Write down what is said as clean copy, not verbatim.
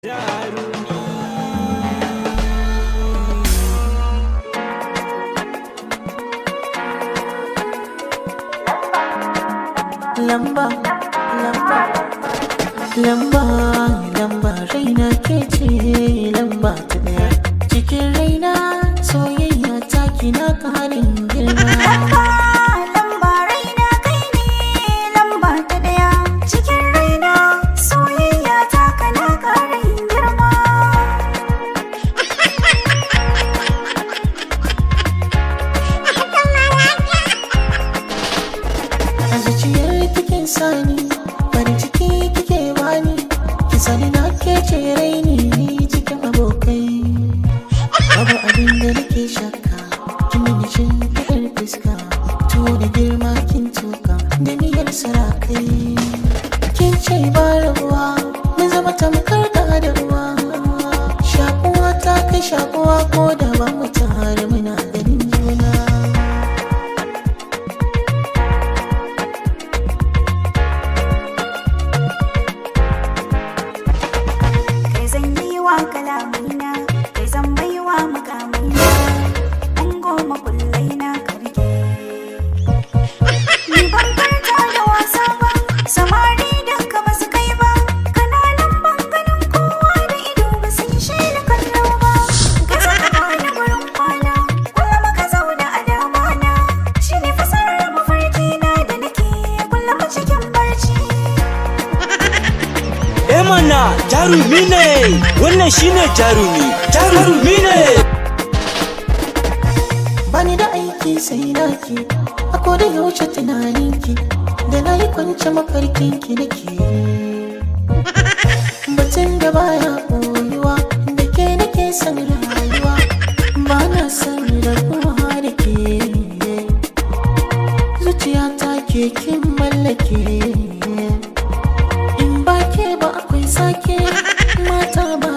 Jarumi. Lamba, lamba, lamba, lamba, raina ke ce lamba ta daya. Cikin raina soyayya ta kina karin girma. Lamba, lamba raina kai ne lamba ta daya. Cikin raina soyayya ta kana karin girma. A zuciyar kike sani, farin ciki kike bani, ki sani na ke ce raini cikin abokai. Babu abin da nake shakka, kin mini shimfiɗar fuska, tuwo da girma kin tuka, da miyar sarakai. Kin ce ba rabuwa, mun zama tamkar da da ruwa. Shakuwa ta kai shakuwa ko da ba mu tare muna ganin juna. Kai zan yi wa kalamaina, kai zan baiwa mukamaina. An goma kullai na karke. Ni ban farta da wasa ba, samari duka ba su kai ba. Kananan banganin kowa da ido ba su yi shaida kallo ba. Ka saka bani gurin kwana, kullum ka zauna a damana. Shi ne fasarar mafarki na da nake kullum cikin barci. Eh mana, jarumi ne! Wannan shine jarumi! Jarumi ne! Bani da aiki sai naki, a koda yaushe tunaninki, da na yi kwance mafarkinki nake. Batun da baya koyuwa, da ke nake son rayuwa, ba na son rabuwa da ke. Zuciyata ke kin mallake, in ba ke ba akwai sake, mata ba